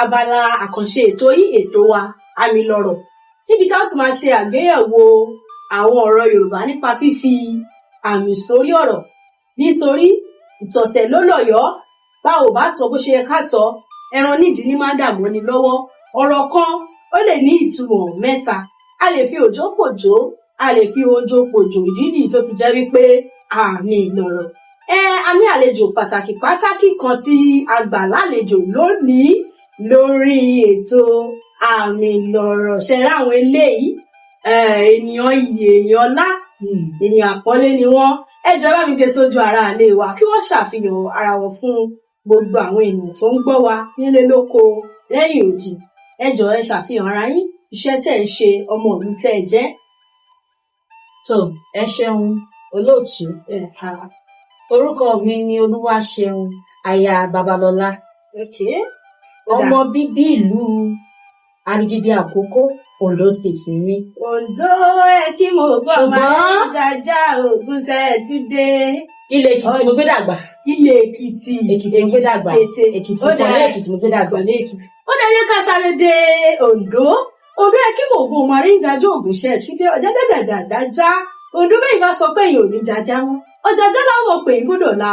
Abala àkànṣe ètò yìí, ètò wa Àmì Lọ̀rọ̀, níbi tá a ti máa ṣe àgbéyẹ̀wò àwọn ọ̀rọ̀ Yorùbá nípa fífi àmì sórí ọ̀rọ̀, nítorí ìtọ̀sẹ̀ ló lọ̀yọ́. Báwo bá tọ́ bó ṣe yẹ ká tọ́, ẹran nídìí ní máa ń dààmú ni lọ́wọ́. Ọ̀rọ̀ kan ó lè ní ìtumọ̀ mẹ́ta. A lè fi òjò pòjó, a lè fi òjò pòjò. Ìdí nìyí tó fi jẹ́ wípé àmì lọ̀rọ̀. Ẹ a ní àlejò pàtàkì pàtàkì kan tí a gbà lálejò lónìí lórí ètò Àmì Lọ̀rọ̀. Ṣe rí àwọn eléyìí, ènìyàn iyì, èèyàn ọlá, ènìyàn àpọ́nlé ni wọ́n. Ẹ jọ̀ọ́, bá mi gbé sójú ara ilé wa kí wọ́n ṣàfihàn ara wọn fún gbogbo àwọn ènìyàn tó ń gbọ́ wa nílé, lóko, lẹ́yìn odi. Ẹ jọ̀ọ́, ẹ ṣàfihàn ara yín, iṣẹ́ tẹ́ ń ṣe, ọmọ ìlú tẹ́ ẹ jẹ́. Tó, ẹ ṣeun, olóòtú. Orúkọ mi ni Olúwaṣeun aya Babalọlá, ọmọ bíbí ìlú Arigidi Àkókó, Ondo State ni mí. Ondo ẹ kí mo gbọ́. Máa ń jájá Ògúnṣẹ́ túndé. Ilẹ̀ Èkìtì mo gbé dàgbà. Ilẹ̀ Èkìtì. Èkìtì mo gbé dàgbà. Èkìtì, Ìkọ̀lé Èkìtì mo gbé dàgbà. Ìkọ̀lé Èkìtì. Ó dẹ̀ yẹ ká sáré dé Ondo. Ondo ẹ kí mo gbọ́, máa ń jájá Ògúnṣẹ́ túndé ọ̀jájájájájá. Ondo bẹ́ẹ̀ bá sọ pé èèyàn ò ní jájá mọ́, ọ̀jájá láwọn pè é gbọ́dọ̀ la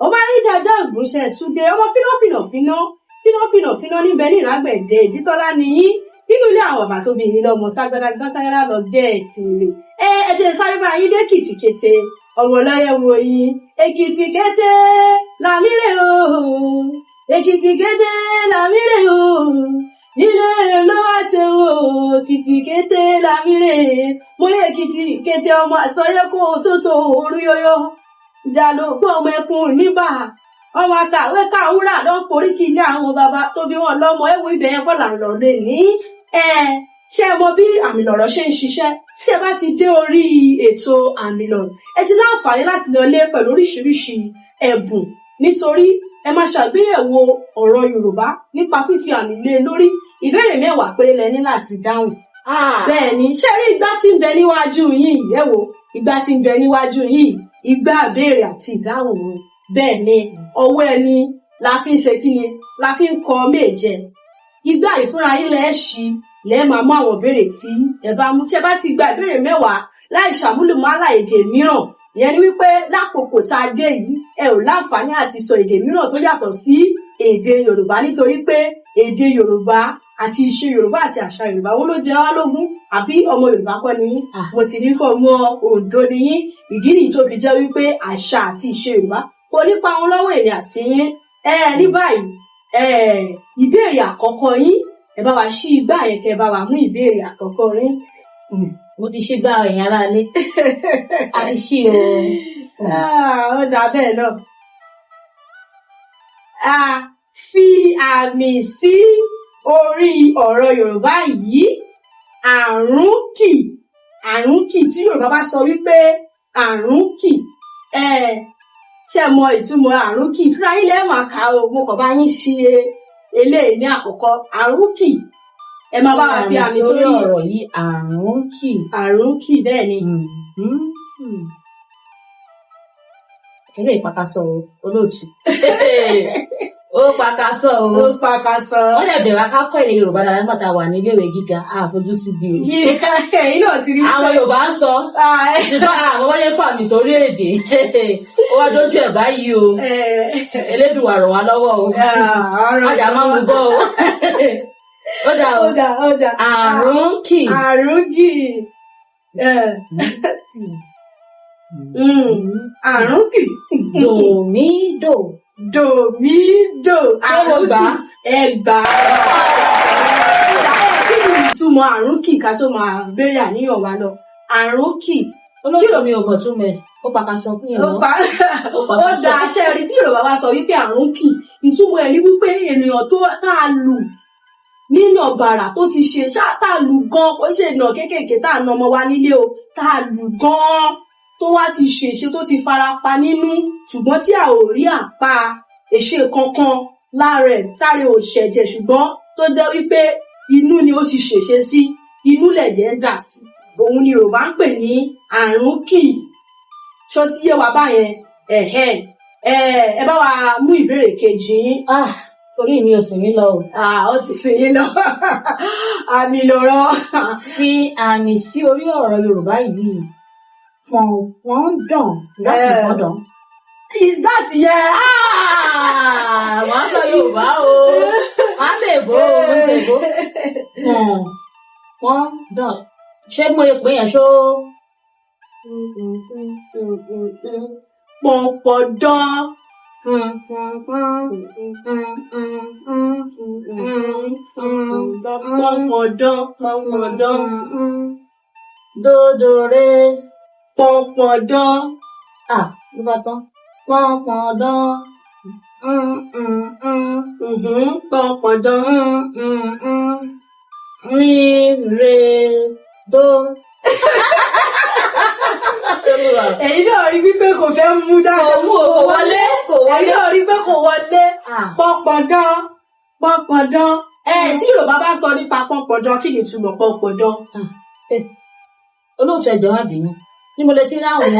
ọmọ àríjàjá Ògúnṣẹ́ túndé, ọmọ fínàfínà fíná fínàfínà fíná níbẹ̀ ní ìrágbẹ̀dẹ ìdítọ́lá nìyí nínú ilé àwọn bàbá tó bí yín lọ́mọ. Ságbádá gbáságbádá lọ dé ẹtì rè. Ẹ ẹ jẹ́ sáré bá yín dé Èkìtì kété, ọmọ ọlọ́yẹ̀ wo yín. Èkìtì kété làmírè o, Èkìtì kété làmírè o, ilé ló wá ṣe o, Èkìtì kété làmírè. Mo ní Èkìtì kété, ọmọ àsọyẹ kó o tó so òru yọyọ ìjà ló gbọ́, ọmọ ẹkùn níbà, ọmọ àkàwé káwúrà lọ poríkì ilé àwọn bàbá tó bí wọn lọ́mọ. Ẹwọ, ibẹ̀ yẹn kọ́ là ń lọ lé ní. Ẹ ṣé ẹ mọ bí Àmì Lọ̀rọ̀ ṣe ń ṣiṣẹ́? Tí ẹ bá ti dé orí ètò Àmì Lọ̀rọ̀, ẹ ti láǹfààní láti lọ lé pẹ̀lú oríṣiríṣi ẹ̀bùn, nítorí ẹ máa ṣàgbéyẹ̀wò ọ̀rọ̀ Yorùbá nípa fífi àmì lé e lórí. Ìbéèrè 10 péré lẹ ní láti dáhùn. Bẹ́ẹ̀ ni. Ṣé rí igbá tí ń bẹ níwájú yìí? Ẹ wo igbá tí ń bẹ níwájú yìí, igbá ìbéèrè àti ìdáhùn ni. Bẹ́ẹ̀ ni, ọwọ́ ẹni la fi ń ṣe kí ni, la fi ń kọ méje. Igbá ìfúnra yín lẹ́ ṣí, lẹ́ máa mú àwọn ìbéèrè tí ẹ bá mú. Tí ẹ bá ti gba ìbéèrè 10 láì ṣàmúlùmálà èdè mìíràn, ìyẹn ni wípé lákòókò tá a dé yìí, ẹ ò láǹfààní àti sọ èdè mìíràn tó yàtọ̀ sí èdè Yorùbá, nítorí pé èdè Yorùbá àti ìṣe Yorùbá àti àṣà Yorùbá wọn ló jẹ wá lógún. Àbí ọmọ Yorùbá kọ́ ni yín? Mo sì ní kọ́, ọmọ Oǹdó ni yín. Ìdí nìyí tó fi jẹ́ wípé àṣà àti ìṣe Yorùbá kò ní pa wọn lọ́wọ́ èmi àti yín. Ẹ ní báyìí, ẹ ìbéèrè àkọ́kọ́ yín, ẹ bá wa ṣí igbá yẹn, kẹ́ ẹ bá wa mú ìbéèrè àkọ́kọ́ yín. Mo ti ṣí gbá, ẹ̀yin aráalé, a ti ṣí o. Ó dà bẹ́ẹ̀ náà. A fi àmì sí orí ọ̀rọ̀ Yorùbá yìí: àrùn kì. Àrùn kì. Tí Yorùbá bá sọ wípé àrùn kì, ẹ ṣe mọ ìtumọ̀ àrùn kì? Fúnra yín lẹ́ẹ̀ máa kà o. Mo kàn bá yín ṣe eléyìí ní àkọ́kọ́. Àrùn kì, ẹ máa bá wa fi àmì sórí ọ̀rọ̀ yìí: àrùn kì. Àrùn kì, bẹ́ẹ̀ ni. Ilé ìpakasọ o, olóòtú, ó pakasọ o. Ó pakasọ. Wọ́n dẹ̀ bẹ̀rẹ̀ ká kọ́ èdè Yorùbá dáadáa nígbà tá a wà ní iléèwé gíga, a fojú sí bí o. Ẹ̀yin náà ti rí. Àwọn Yorùbá ń sọ, ṣùgbọ́n àwọn wọ́n yẹn fàmì sórí èdè, ó wá dójú ẹ̀ báyìí o. Elédùwà ràn wá lọ́wọ́ o, ọjà máa mú bọ́ o. Ó dà o. Ó dà, ó dà. Àrùn kì. Àrùn kì. Àrùn kì. Dòmídò. Dòmídò. Ṣé mo gbà á? Ẹ gbà á. Kí ni ìtumọ̀ àrùn kì, ká tó máa béèrè àníyàn wa lọ? Àrùn kì. Olóòtú, mi ò mọ̀ túmọ̀ ẹ̀, ó pakasọ fún yẹn Ó mọ́. pa ó da aṣẹ́ rí. Tí Yorùbá bá sọ wípé àrùn kì, ìtumọ̀ ẹ̀ ní wípé ènìyàn tó tá a lù nínà bàrà, tó ti ṣe tá a lù gan, kó ṣe ìnà kéékèèké tá a nà ọmọ wa nílé o, tá a lù gan, tó wá ti ṣèṣe, tó ti fara pa nínú, ṣùgbọ́n tí a ò rí àpá èṣe kankan lára ẹ̀, táre ò ṣẹ̀jẹ̀, ṣùgbọ́n tó jẹ́ wípé inú ni ó ti ṣèṣe sí, inú lẹ̀jẹ̀ ń dà sí, òun ni Yorùbá ń pè ní àrùn kì. Ṣó ti yé wa báyẹn? Ẹ̀hẹ́n. Ẹ bá wa mú ìbéèrè kejì yín. Ah. Orí mi ò sì ní lọ o. Ah, ó ti sìn yín lọ. Àmì lọ̀rọ̀. Fi àmì sí orí ọ̀rọ̀ Yorùbá yìí. Pọ̀npọ̀n dàn. Is that pọ̀npọ̀n dàn? Is that, yeah? Ah! Wàá sọ Yorùbá o. Wàá ṣe èbó o. Mo ṣe èbó. Pọ̀npọ̀n dàn. Ṣé mo lè pè yẹn ṣó? Pọ̀npọ̀dán. Pọ̀npọ̀dán. Pọ̀npọ̀dán. Dòdòrè. Pọ̀npọ̀dán. Ah, ló bá tán. Pọ̀npọ̀dán. Pọ̀npọ̀dán. Mi re do. Ẹ̀yin náà rí wípé kò fẹ́ mú dáadáa. Kò mú o, kò wọlé, kò wọlé. Ẹ̀yin náà rí pé kò wọlé. Ah. Pọ̀npọ̀dán. Pọ̀npọ̀dán. Ẹ tí Yorùbá bá sọ nípa pọ̀npọ̀dán, kí ni ìtumọ̀ pọ̀npọ̀dán? Olóòtú, ẹjọ má bínú. Ní mo lè ti rí àwọn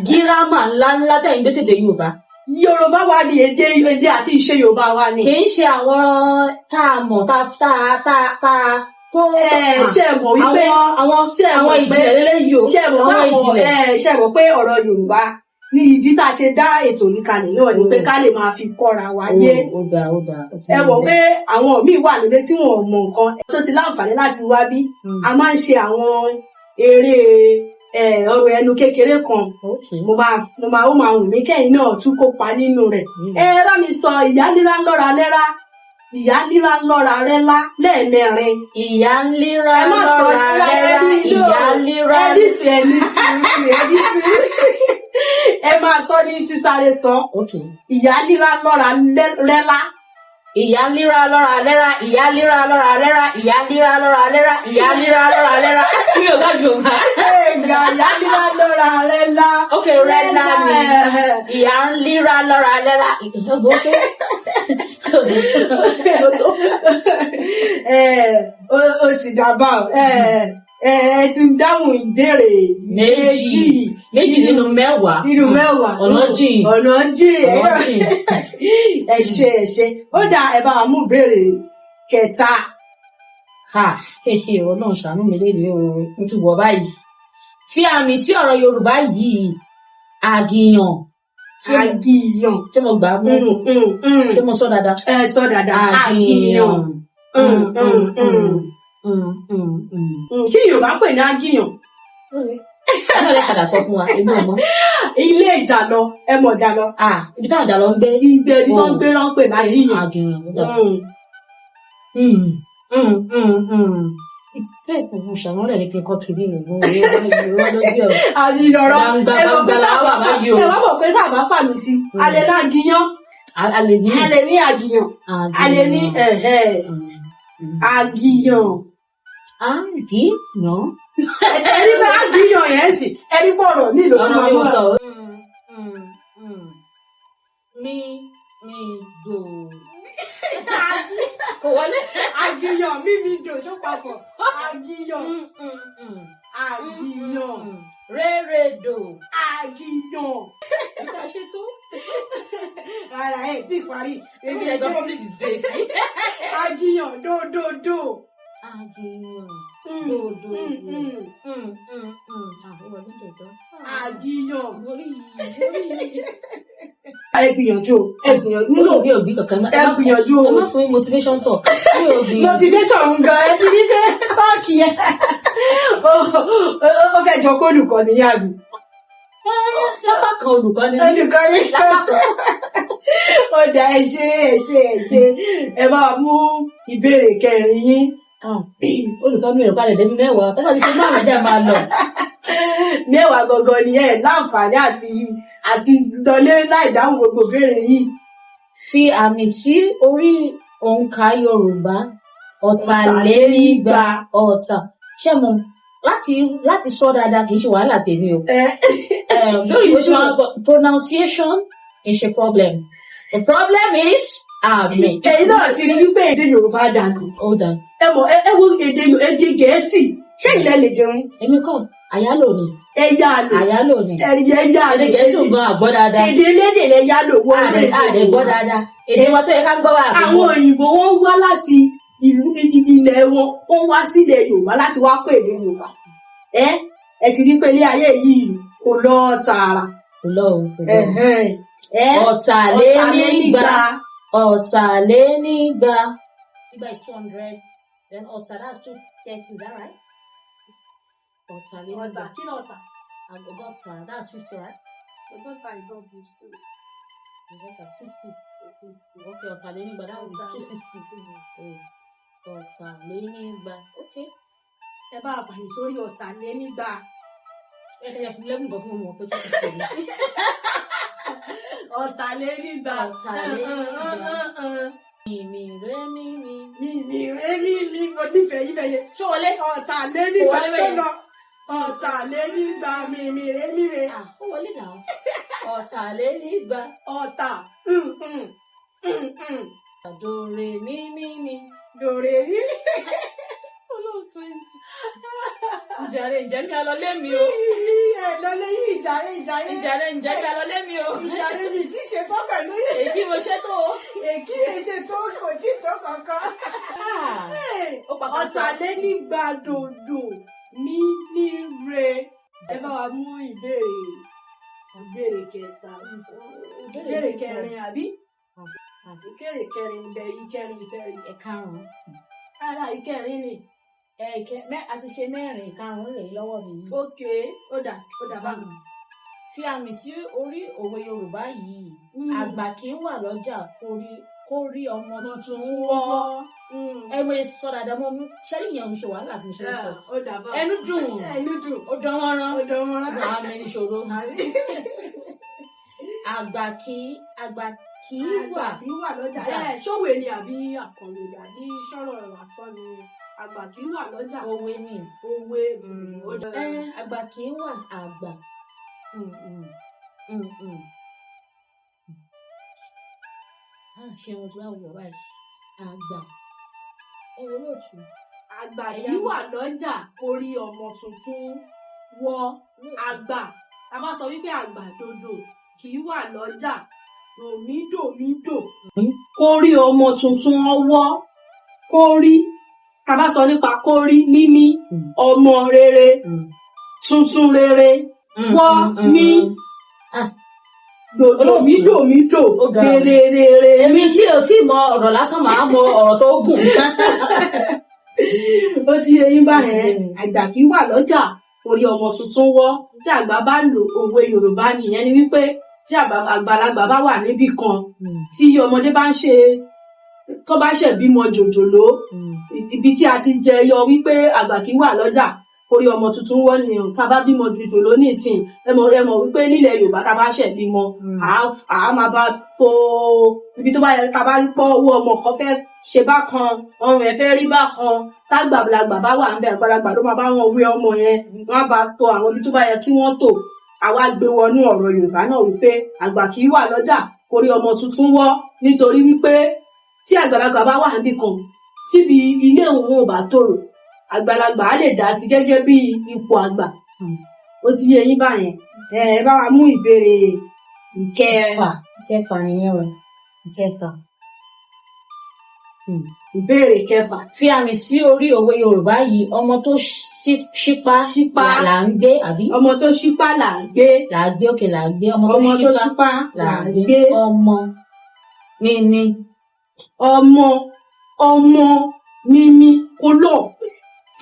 gírámà ńláńlá tẹ̀yìn gbèsè dé Yorùbá. Yorùbá wa ni èdè àti ìṣe Yorùbá wa ni. Kì í ṣe àwọn tá a mọ̀ tá tá tá tá tó. Ẹ ṣe mọ̀ wípé àwọn ṣé ẹ àwọn mọ̀ pé- ìjìnlẹ̀ lélẹ́yìí o. ṣe mọ̀ Àwọn pé ìjìnlẹ̀. ẹ ṣe mọ̀ pé ọ̀rọ̀ Yorùbá ní ìdí tá a ṣe dá ètò yìí kalẹ̀ náà ni pé ká lè máa fi kọ́ra wa yé. Ó dáa, ó dáa. Ó ti Ẹ mọ̀ pé àwọn míì wà nílé tí wọn ò mọ̀ nǹkan tó ti láǹfààní láti wá bí. A máa ń ṣe àwọn eré ọ̀rọ̀ ẹnu kékeré kan. Mo máa ó máa wù mí kẹ́yìn náà tún kópa nínú rẹ̀. Ẹ bá mi sọ "ìyá líra ń lọ́ra lẹ́ra, ìyá líra ń lọ́ra rẹ́lá" lẹ́ẹ̀mẹrin. Ìyá ń líra Ẹ má sọ lọ́ra líra rẹ́rá ẹni lò. ìyá líra. Ẹni sùn, ẹni sùúrù, ẹni sùúrù. Ẹ máa sọ ní sísáré sọ. Ìyá líra lọ́ra rẹ́lá. Ìyá líra lọ́ra lẹ́ra, ìyá líra lọ́ra lẹ́ra, ìyá líra lọ́ra lẹ́ra, ìyá líra lọ́ra lẹ́ra. Mi ò gbàgbé o bá. Ẹ̀gà ìyá líra lọ́ra rẹ́lá. Ok, rẹ́lá ni. Ìyá ń líra lọ́ra lẹ́ra. Ok. Ẹ ó sì dábàá ẹ ẹ ẹ ti dáhùn ìbéèrè Méjì. Méjì nínú 10. Nínú 10. Ọ̀nà jìn. Ọ̀nà jìn. Ọ̀nà jìn. Ẹ ṣe, ẹ ṣe. Ó dà, ẹ bá wa mú ìbéèrè kẹta. Ha, ṣe Ọlọ́run ṣàánú mi léde o, mo ti wọ̀ báyìí. Fi àmì sí ọ̀rọ̀ Yorùbá yìí, àgìyàn. Àgìyàn. Ṣé mo gbà á mú? Ṣé mo sọ dáadáa? Ẹ sọ dáadáa, àgìyàn. Kí ni Yorùbá pè ní àgìyàn? Ẹ náà lè padà sọ fún wa, èmi ò mọ̀. Ilé ìjàlọ, ẹ mọ̀ ìjàlọ? Ah, ibi táwọn ìjàlọ ń gbé. Ibẹ̀ ibi tó ń gbé ló ń pè lágìyàn. Àgìyàn. Ó dà. Bẹ́ẹ̀ kò fún ṣàmúlẹ̀ ní kí n kọ́ kiri ìlú lójú ẹ̀. Àmì lọ̀rọ̀. Gbangba Ẹ mọ̀ pé gbangba la wà báyìí o. Ẹ wá mọ̀ pé tá a bá fàmì sí, a lè lágìyàn. A lè ní. A lè ní àgìyàn, a lè ní ẹ̀hẹ́ àgìyàn. Àgìyàn. Ẹni pé àgìyàn yẹn sì ẹni pọ̀ ọ̀rọ̀ mi ló tún Ọ̀nà máa mi mú ò wa. sọ. Mi mi dò. Kò wọlé. Àgìyàn, mímí dò tó papọ̀, àgìyàn, àgìyàn. Rere dò. Àgìyàn. Ìta ṣe tó. Rárá, ẹ tí ì parí. Èmi ẹ̀jọ̀ public disgrace. Àgìyàn, dòdòdò. Àgìyàn. Mm, Dò dò dò. Àwọn ọmọdé tó tọ́. Àgìyàn. Orí yìí, orí yìí. Ẹ gbìyànjú o, ẹ gbìyànjú. Nínú òbí òbí kankan. Ẹ gbìyànjú o. Ẹ má fún mi motivation talk. Mi ò gbìyànjú. Motivation gan, ẹ ti ní pé báàkì yẹn ó fẹ́ jọ kó olùkọ́ ní yàgò. Lápá kan olùkọ́ ni. Olùkọ́ ní. Lápá kan. Ó dà, ẹ ṣe, ẹ ṣe, ẹ ṣe. Ẹ bá wa mú ìbéèrè kẹrin yín. Ah, olùkọ́ mi ò kalẹ̀ débi 10. Tọ́sà ti ṣe márùn-ún jẹ́ máa lọ. 10 gangan ni ẹ láǹfààní àti lọlé láì dáhùn gbogbo ìbéèrè yìí. Fi àmì sí orí òǹkà Yorùbá 203. Ọ̀tà. Ṣé mo láti sọ dáadáa kì í ṣe wàhálà tèmi o. Lórí ìwé ṣe wọn pronunciation is a problem. The problem is àmì. Ẹ̀yin náà ti rí wípé èdè Yorùbá dànù. Ó dà. Ẹ mọ̀, ẹ wo èdè Gẹ̀ẹ́sì. Ṣé ilẹ̀ lè jẹun? Èmi kọ́, àyálò ni. Ẹ yá lò. Àyálò ni. Ẹ̀yẹ yá lò. Èdè Gẹ̀ẹ́sì gan àgbọ́ dáadáa. Èdè elédè lẹ yá lò wọ́n. Àdè gbọ́ dáadáa. Èdè wa tó yẹ ká gbọ́ wà. Àwọn òyìnbó wọ́n wá láti ìlú ilẹ̀ wọn, wọ́n wá sílẹ̀ Yorùbá láti wá kọ́ èdè Yorùbá. Ẹ ti rí pé ilé ayé yìí kò lọ tààrà. Kò lọ o, kò lọ. Ẹ̀hẹ́n. Ẹ Ọ̀tàlénígba. Ọ̀tàlénígba. Igba is 200. Then ọ̀tà, that's 230, is that right? Ọ̀tàlénígba. Ọ̀tà kí lọ̀tà? Ọgọ́ta, that's 50, right? Ọgọ́ta is not 50. Ọgọ́ta, 60. 60. Okay, ọ̀tàlénígba, that would be 260. Oh, ọ̀tàlénígba. Okay. Ẹ bá a fàyè sórí ọ̀tàlénígba. Ẹ kẹ́yẹ fún lẹ́gùn gan fún mi mọ̀ pé 260 ni. Ọ̀tàlénígba. Ọ̀tàlénígba. Mímí ré mímí. Mi mi ré mi mi mo nífẹ̀ẹ́ yín bẹ́yẹ. Ṣé wọlé? Ọ̀tàlénígba Kò wọlé tó bẹ́yẹn. lọ. Ọ̀tàlénígba mi mi ré mi ré. Ah, ó wọlé náà. Ọ̀tàlénígba. Ọ̀tà. Dòrè mímí mi. Dòrè mí. Olóòtú ẹ̀. Ìjàre ǹjẹ́ mi alọ lé mi o. Ẹ lọlé yìí ìjàre ìjàre. Ìjàre ǹjẹ́ mi alọ lé mi o. Ìjàre mi ti ṣe tán pẹ̀lú yìí. Èyí tí mo ṣe tó o. Èkí ṣe tó kò tí tó kankan. Ah, ó pàpà sọ. Ọ̀tàlénígba dòdò mí ní re. Ẹ bá wa mú ìbéèrè kẹta. Ìbéèrè kẹrin àbí? Ìbéèrè kẹrin bẹ ìkẹrin ìkẹrin. Ẹ̀karùn-ún. Rárá ìkẹrin ni. Ẹ ìkẹ mẹ́ a ti ṣe mẹ́rin, ìkarùn-ún rèé lọ́wọ́ mi yìí. Ókè ó dà ó dà bá mi. Fi àmì sí orí òwe Yorùbá yìí. Àgbà kì í wà lọ́jà kó rí ọmọ tuntun wọ́. Ẹ mo ye sọ dáadáa mo mú ṣẹ́rí ìyẹn ò ń ṣe wàhálà bí mo ṣe ń sọ. Ó dà bá mi. Ẹnu dùn. Ẹnu dùn. Ó dán wọ́nrán. Ó dán wọ́nrán. Àwọn àmì níṣòro. Àgbà kì í wà. Àgbà kì í wà lọ́jà. Jà. Ẹ ṣòwe ni àbí àkànlò ni àbí sọ̀rọ̀ lásán ni àgbà kì í wà lọ́jà. Òwe ni. Òwe ó dà. Ẹ àgbà kì í wà àgbà. Ah, ṣé mo ti wá wọ̀ báyìí? Àgbà. Ẹ wo lóòtú. Àgbà kì í wà lọ́jà orí ọmọ tuntun wọ àgbà. A bá sọ wípé àgbà dodo kì í wà lọ́jà dòmídòmídò. Kórí ọmọ tuntun ọwọ́ kórí. A bá sọ nípa kórí mímí ọmọ rere tuntun rere wọ́ mí dòmídòmídò Ó ga o. rere rere Èmi tí o tí mọ ọ̀rọ̀ lásán máa mọ ọ̀rọ̀ tó gùn. Ó ti yé yín báyẹn. Ó ti yé mi. Àgbà kì í wà lọ́jà orí ọmọ tuntun wọ́. Tí àgbà bá lo òwe Yorùbá nìyẹn ni wípé tí àgbàlagbà bá wà níbì kan tí ọmọdé bá ń ṣe tó bá ṣẹ̀ bímọ jòjòló, ibi tí a ti jẹyọ wípé àgbà kì í wà lọ́jà orí ọmọ tuntun wọ́ ni o. Tá a bá bímọ jòjòló nísìn, ẹ mọ̀ wípé nílẹ̀ Yorùbá tá a bá ṣẹ̀ bímọ, à á máa bá tó ibi tó bá yẹ tá a bá rí pọ́ owó ọmọ kan fẹ́ ṣe bákan, ọrùn ẹ̀ fẹ́ rí bákan, tágbàlagbà bá wà ńbẹ̀, àgbàlagbà ló máa bá wọn wé ọmọ yẹn, wọ́n á bá to àwọn ibi tó bá yẹ kí wọ́n tò. Àwa gbé wọnú ọ̀rọ̀ Yorùbá náà wípé àgbà kì í wà lọ́jà orí ọmọ tuntun wọ́, nítorí wípé tí àgbàlagbà bá wà níbì kan tíbi ilé òun ò bá tòrò, àgbàlagbà á lè dá sí gẹ́gẹ́ bí ipò àgbà. Ó ti yé yín báyẹn. Ẹ bá wa mú ìbéèrè Ìkẹfà. Ìkẹfà nìyẹn o. Ìkẹfà. Ìbéèrè kẹfà. Fi àmì sí orí òwe Yorùbá yìí, ọmọ tó ṣípá Ṣípá. là ń gbé àbí? Ọmọ tó ṣípá là ń gbé. Là ń gbé, òkè là ń gbé. Ọmọ tó Ọmọ tó ṣípá ṣípá là là ń ń gbé. gbé. Ọmọ mímí. Ọmọ mímí kóló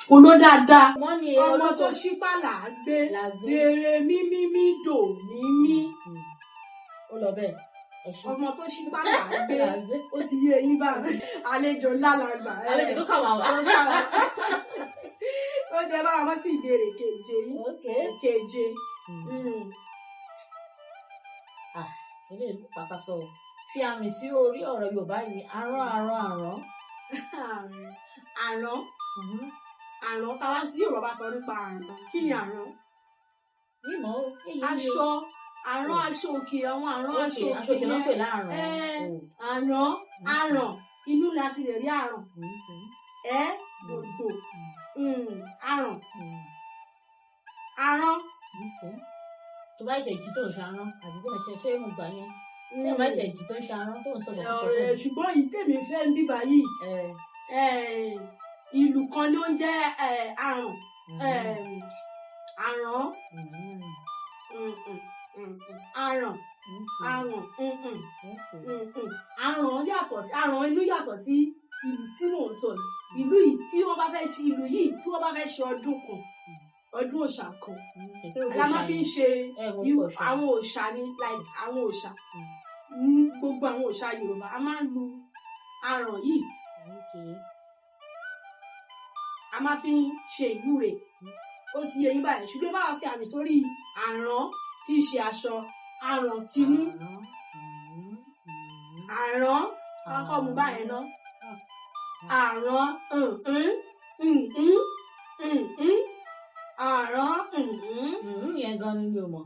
kóló dáadáa. Wọ́n ní Ọmọ tó ṣípá là ń gbé. Là ń gbé. Rere mímí mí dò mímí. Ó lọ bẹ́ẹ̀. Ẹ ṣé. Ọmọ tó ṣípá là ń gbé. Là ń gbé. Ó ti yé eyín bá mi. Àlejò ńlá la gbà. Àlejò tó kà wá wá. Tó kà wá. Ó jẹ bá wa mọ́ sí ìbéèrè keje yín. Okay. Keje. Ah, ilé ìlú pàpà sọ o. Fi àmì sí orí ọ̀rọ̀ Yorùbá yìí, arán arán arán. Àrán. Àrán táwa sí Yorùbá bá sọ nípa àrán. Kí ni àrán? Mímọ́ o, èyí ni o. Aṣọ àrán aṣọ òkè, àwọn àrán aṣọ Okay, aṣọ òkè òkè náà pè láàrán. Àrán àrán inú la ti lè rí àrán. Ẹ dòdò. Aràn. Aràn. Okay. Tó bá ṣe ìjì tó ń ṣarán àbí tó ń ṣe, ṣé mo gbà yẹn? Tí bá ṣe ìjì tó ń ṣarán tó ń sọ̀rọ̀ sọ Ọ̀rẹ́, fún mi. ṣùgbọ́n èyí tèmi fẹ́ ń bíbá yìí, ìlú kan ló ń jẹ́ aràn. Àrán. Aràn. Aràn. Aràn yàtọ̀ sí aràn inú, yàtọ̀ sí ìlú tí mò ń sọ yìí. Ìlú yìí tí wọ́n bá fẹ́ ṣe, ìlú yìí tí wọ́n bá fẹ́ ṣe ọdún kan, ọdún òòṣà kan la máa fi ń ṣe. Àwọn òòṣà ni, like àwọn òòṣà, gbogbo àwọn òòṣà Yorùbá, a máa ń lu aràn yìí, a máa fi ń ṣe ìwúre. Ó ti yé yín báyìí? Ṣùgbọ́n báwa fi àmì sórí àrán tí í ṣe aṣọ, àràn tinú, àrán kọ́kọ́ mu báyẹn ná. Àrán, àrán. Yẹn gan ni mi ò mọ̀.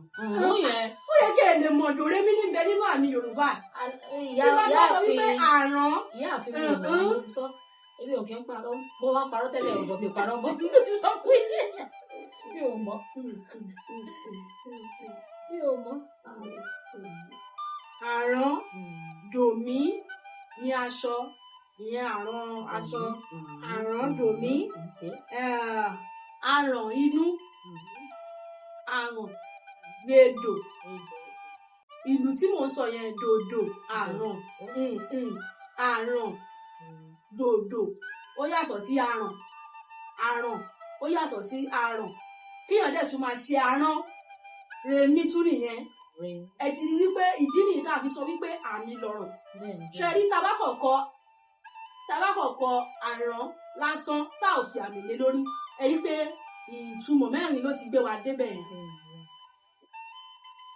Yẹn. Ó yẹ kí ẹ lè mọ̀, dòrémí níbẹ̀ nínú àmì Yorùbá. Ìyá Tí bá ìyá gbọ́ wípé àfin àrán. Ìyá àfin, mi ò mọ̀, mo ti sọ. Èmi ò kí ń parọ́. Mo wá parọ́ tẹ́lẹ̀, ò bọ̀ mi parọ́ mọ́. Mo ti sọ pé mi ò mọ̀. Mi ò mọ̀. Àrán dòmí ní aṣọ ìyẹn, àrán aṣọ, àrán dòmí. Aràn inú, aràn gbèdò. Ìlú tí mò ń sọ yẹn, dòdò, àràn, àràn dòdò, ó yàtọ̀ sí aràn. Aràn ó yàtọ̀ sí aràn. Kíyàn dẹ̀ tún máa ṣe aràn, rèmí tún nìyẹn. Ẹ ti rí wípé ìdí nìyí tá a fi sọ wípé àmì lọ̀rọ̀. Ṣe rí, tabakọ̀kọ àrán lásán tá ò fi àmì lé lórí, ẹ rí pé ìtumọ̀ mẹ́rin ló ti gbé wa débẹ̀ yẹn.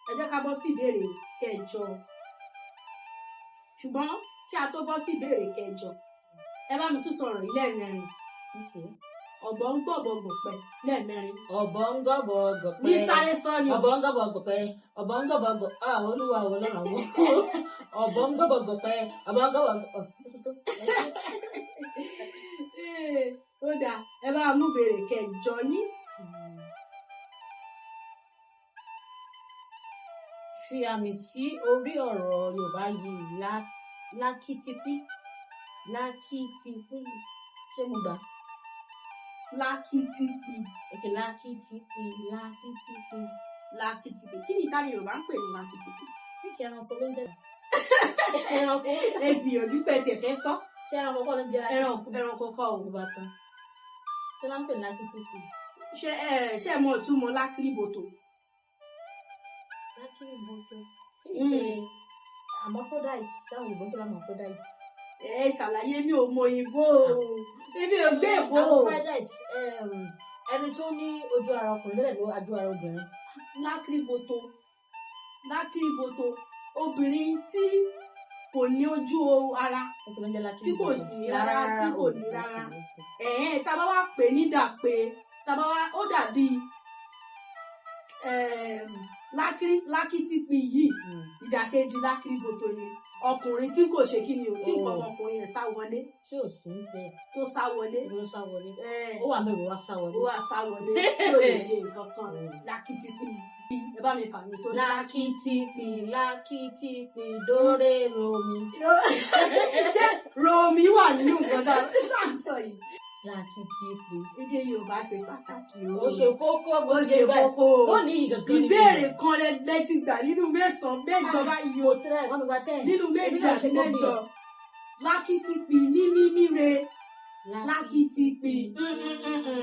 Ẹ jẹ́ ká bọ́ sí ìbéèrè kẹjọ. Ṣùgbọ́n kí a tó bọ́ sí ìbéèrè kẹjọ, ẹ bá mi tún sọ̀rọ̀ yìí lẹ́ẹ̀mẹrin. Ọ̀bọ̀ ń gbọ̀bọ̀ gbọ̀pẹ̀, lẹ́ẹ̀mẹrin. Ọ̀bọ̀ ń gọ̀bọ̀ gọ̀pẹ́. Ní sáré sọ ni o. Ọ̀bọ̀ ń gọ̀bọ̀ gọ̀pẹ́. Ọ̀bọ̀ ń gọ̀bọ̀ gọ̀, ah, olúwa ò lọ́rọ̀ àwọn. Ọ̀bọ̀ ń gọ̀bọ̀ gọ̀pẹ́. Ọ̀bọ̀ ń gọ̀bọ̀ gọ̀, ó ti tó. Ó dáa, ẹ bá mú ìbéèrè kẹjọ yín. Fi àmì sí orí ọ̀rọ̀ Yorùbá yìí: lákìtìpí. Lákìtìpí. Ṣé mo gbà? Lákìtìpí. Èkè lákìtìpí, lákìtìpí. Lákìtìpí. Kí ni ìtàn Yorùbá ń pè ní lákìtìpí? Ṣé ẹranko ló ń jẹ́? Ẹranko. Ẹ gbìyànjú pé ẹ tiẹ̀ fẹ́ sọ. Ṣé ẹranko kọ́ ló ń jẹ́ lákìtìpí? Ẹranko kọ́ o. Ló bá tán. Ṣé máa ń pè ní lákìtìpí? Ṣé ẹ ṣé ẹ mọ ìtumọ̀ lákìrìbòtò? Lákìrìbòtò. Kí ni ṣe hermaphrodite? Táwọn òyìnbó ń pè ní hermaphrodite. Ẹ ṣàlàyé, mi ò mọ òyìnbó o. Èmi ò gbé èbó o. Hermaphrodite, ẹni tó ní ojú ara ọkùnrin lẹ́lẹ̀ ló ojú ara obìnrin. Lákìrìbòtò. Lákìrìbòtò. Obìnrin tí kò ní ojú ara. Ó ti ló ń jẹ́ Tí kò lákìrìbòtò. sí rárá, tí kò ní rárá. Ẹ̀hẹ́n, tá a bá wá pè ní dà pé tá a bá wá, ó dàbí lákìtìpí yìí, ìdàkejì lákìrìbòtò ni ọkùnrin tí kò ṣe kí ni o, tí nǹkan ọmọkùnrin yẹn sá wọlé. Tí ò sí ń bẹ. Tó sá wọlé. Ló sá wọlé. Ó wà mẹ́wàá wá sá wọlé. Ó wá sá wọlé tí ò lè ṣe nǹkan kan. Lákìtìpí, ẹ bá mi fà mí sórí. Lákìtìpí, lákìtìpí, dóre romi. Ṣé romi wà nínú nǹkan tá a ń sọ yìí? Lákìtìpí. Èdè Yorùbá ṣe pàtàkì o. Ó ṣe kókó bó Ó ṣe ṣe báyìí. kókó o. Lónìí gangan ni. Ìbéèrè kan lẹ ti gbà nínú mẹ́sàn-án, mẹ́jọ báyìí o. Mo try, wọ́n mi gba 10. Nínú Èmi méje náà àti ṣe kókó. mẹ́jọ. Lákìtìpí ní mímí re. Lákìtìpí.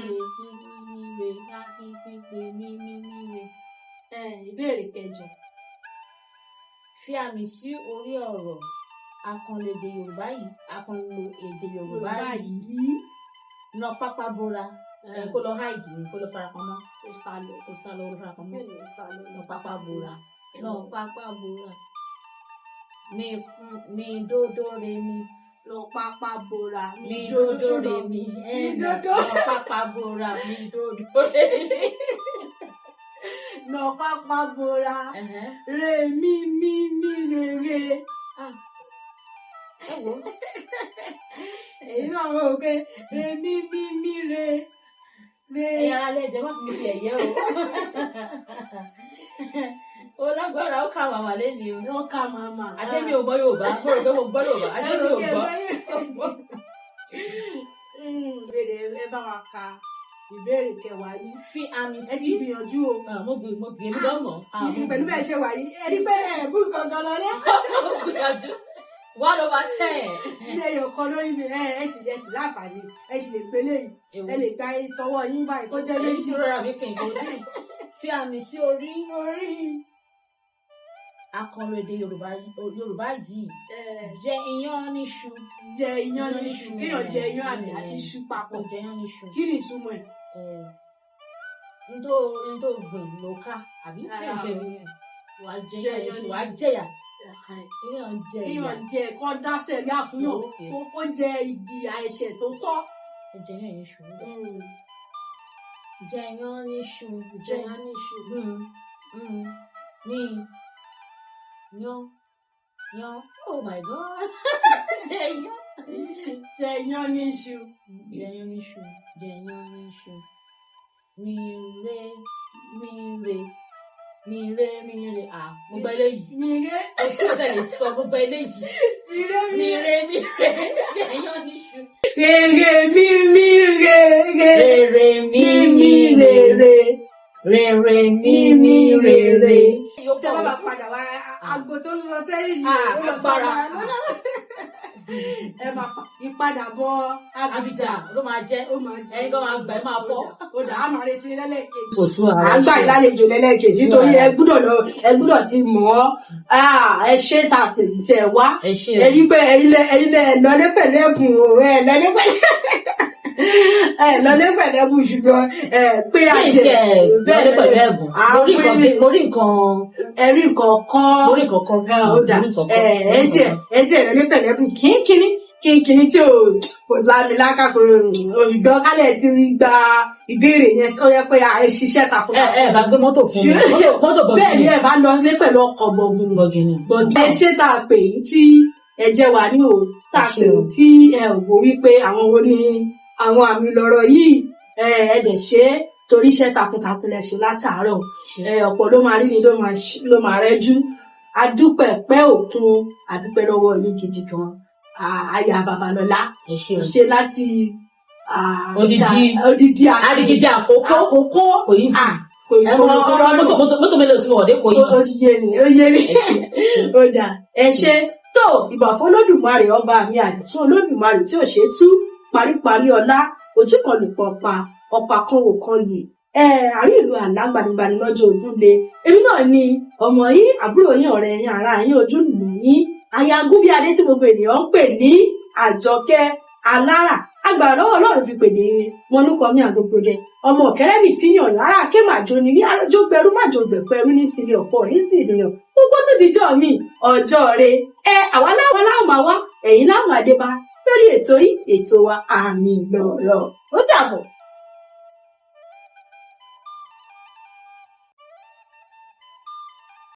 Mímíre, lákìtìpí, mímíre. Ìbéèrè kẹjọ. Fi àmì sí orí ọ̀rọ̀ àkànlò èdè Yorùbá yìí, àkànlò èdè Yorùbá Yorùbá yìí. yìí. Nà pápá bora. Ẹ kó lọ hide ni, kó lọ farapamọ́. Ó sá lọ. Kó sá lọ, ó lọ farapamọ́. Bẹ́ẹ̀ ni, ó sá lọ. Nà pápá bora. Nà pápá bora. Mi mi dódó re mi. Lọ pápá bora. Mi dódó re mi. Mi dódó. Nà pápá bora, mi dódó re mi. Lọ pápá bora. Ẹ̀hẹ́n. Re mi mi mi re re. Ah. Ẹ wo. Ẹ̀yin náà wọ́n rò pé re mí mí mí re re. Ẹ̀yin ara lẹ́jẹ̀, má fi mi ṣe ẹ̀yẹ́ o. Ó lágbára, ó kà màmá lẹ́ni o. Ó ká màmá. Àṣé mi ò gbọ́ Yorùbá? Mo rò pé mo gbọ́ Yorùbá, àṣé mi ò gbọ́. Ìbéèrè, ẹ bá wa ka ìbéèrè kẹwàá yìí. Fi àmì Ẹ sí. ti gbìyànjú o. Ah, mo gbìyànjú, èmi gan mọ̀. Ah, mo Pẹ̀lú bẹ́ẹ̀ ṣe wà yìí, ẹni pé ẹ̀ bú gangan lọ rẹ́. Mo gbìyànjú. 1/10. Ilé ẹyọ kan lórí mi, ẹ sì láǹfààní, ẹ sì lè pélé yìí, ẹ lè gba tọwọ́ yín báyìí kó jẹ́ Èyí méjì. tí rọra mi pè nǹkan ojú. Fi àmì sí orí Orí àkànlò èdè Yorùbá yìí. Jẹ iyán níṣu. Jẹ iyán níṣu, kéèyàn jẹ iyán àmì àti iṣu papọ̀. Jẹ iyán níṣu. Kí ni ìtumọ̀ ẹ̀? Ntó gbìn ló ká, àbí? Rárá. Kéèyàn ṣe wàá jẹ Jẹ iyán iyán níṣu, wàá jẹyà. Kéèyàn jẹ ìyà. Kéèyàn jẹ kó dáṣẹ̀ rí àfúnyàn, kó jẹ ìjìyà ẹ̀ṣẹ̀ tó tọ́. Jẹ iyán níṣu. Jẹ iyán níṣu. Jẹ iyán níṣu. Ní yan yan, oh my God, jẹ iyán. Jẹ iyán níṣu. Jẹ iyán níṣu, jẹ iyán níṣu, mi re mi re mi re mi re, ah, mo gbọ́ eléyìí. Mi re. O tí o tẹ̀lé sọ, mo gbọ́ eléyìí. Mi re. Mi re mi re, jẹ iyán níṣu. Re re mi mi re re. Re re mi mi mi re re. Re. Re re mi mi re re. Tí a bá máa padà wá, aago tó ń lọ sẹ́yìn yìí, Ah, ó lọ agbára. sọ́gbà. Ẹ máa ìpadàbọ̀ Abidjan ló máa jẹ́. Ó máa jẹ́. Ẹ̀yin kan máa gbà, ẹ máa fọ́. Ó dà, á máa retí lẹ́lẹ́kejì. Kò sí. À ń gbà yín lálejò lẹ́lẹ́kejì nítorí ẹ gbúdọ̀ lọ, ẹ gbúdọ̀ ti mọ̀ ọ́. Ah, ẹ ṣe ta pè tẹ wá. Ẹ ṣe. Ẹ rí pé ẹ̀yin lẹ lọlé pẹ̀lú ẹ̀bùn o, ẹ lọlé pẹ̀lú ẹ̀bùn, ṣùgbọ́n ẹ pé Bí àti ìṣe ẹ lọlé pẹ̀lú ẹ̀bùn. Mo rí nǹkan. Ẹ̀rí nǹkan kọ́. Mo rí nǹkan kan. Ó dà, Mo rí nǹkan kan. ẹ tiẹ̀ lọlé pẹ̀lú ẹ̀bùn kínkínní kínkínní tí ò kò lámiláká, kò òyìnbó kálẹ̀ ti gba ìbéèrè yẹn tó yẹ pé ẹ ṣiṣẹ́ Ẹ takuntakun. ẹ bá gbé mọ́tò fún mi. Mọ́tò Bẹ́ẹ̀ ni bọ̀gìnì. ẹ bá lọ lé pẹ̀lú ọkọ̀ bọ̀gìnì. Bọ̀gìnì. Bọ̀dé, ẹ ṣé tá a pè yín tí ẹ jẹ́ wà ní o, tá a pè yín tí ẹ ò wò wípé àwọn wo ni àwọn àmì lọ̀rọ̀ yìí, ẹ dẹ̀ ṣe é torí iṣẹ́ takuntakun lẹ ṣe látàárọ̀. Ọ̀pọ̀ ló máa rí ni ló máa rẹ́jú. Adúpẹ́ pẹ́ òkun, adúpẹ́ lọ́wọ́ yín gidi gan. Aya Babalọ́lá. Ẹ ṣé o. Ṣe láti Odidi odidi Arigidi àkókò. Àkókò. Kò yí sí. Ah, kò Ẹ mọ kò rọrùn. mọ́tò mélòó tí mo wọ̀ dé kò yí. Ó ti yé mi, ó yé mi. Ẹ ṣé, ẹ ṣé. Ó dà, ẹ ṣe tó ìbà fún Olódùmarè ọba mi àdìtún Olódùmarè tí ò ṣe é tú, paríparí ọlá, ojú kan lè pọ̀ pa ọ̀pá kan ò kan lè ẹ àárín ìlú àlá, gbanigbani lọ́jọ́ ogún le. Èmi náà ni ọmọ yín, àbúrò yín, ọ̀rẹ́ yín, ará yín, ojúlùmọ̀ yín, aya Agúnbíadé tí gbogbo ènìyàn ń pè ní Àjọkẹ́ Alára. Agbára lọ́wọ́ Ọlọ́run fi pè ní wọn lúkọ mi àgbègbè rẹ ọmọ ọ̀kẹ́rẹ́ mi tí yàn lára ké màjò ní arójó gbẹrú màjò gbẹpẹrú ní sinmi ọ̀pọ̀ ní sì ènìyàn gbogbo tó dijọ́ mi ọjọ́ rẹ. Ẹ àwa láwọn láwọn máa wá, ẹ̀yin láwọn àdébá lórí ètò yìí, ètò wa, Àmì Lọ̀rọ̀. Ó dàbọ̀.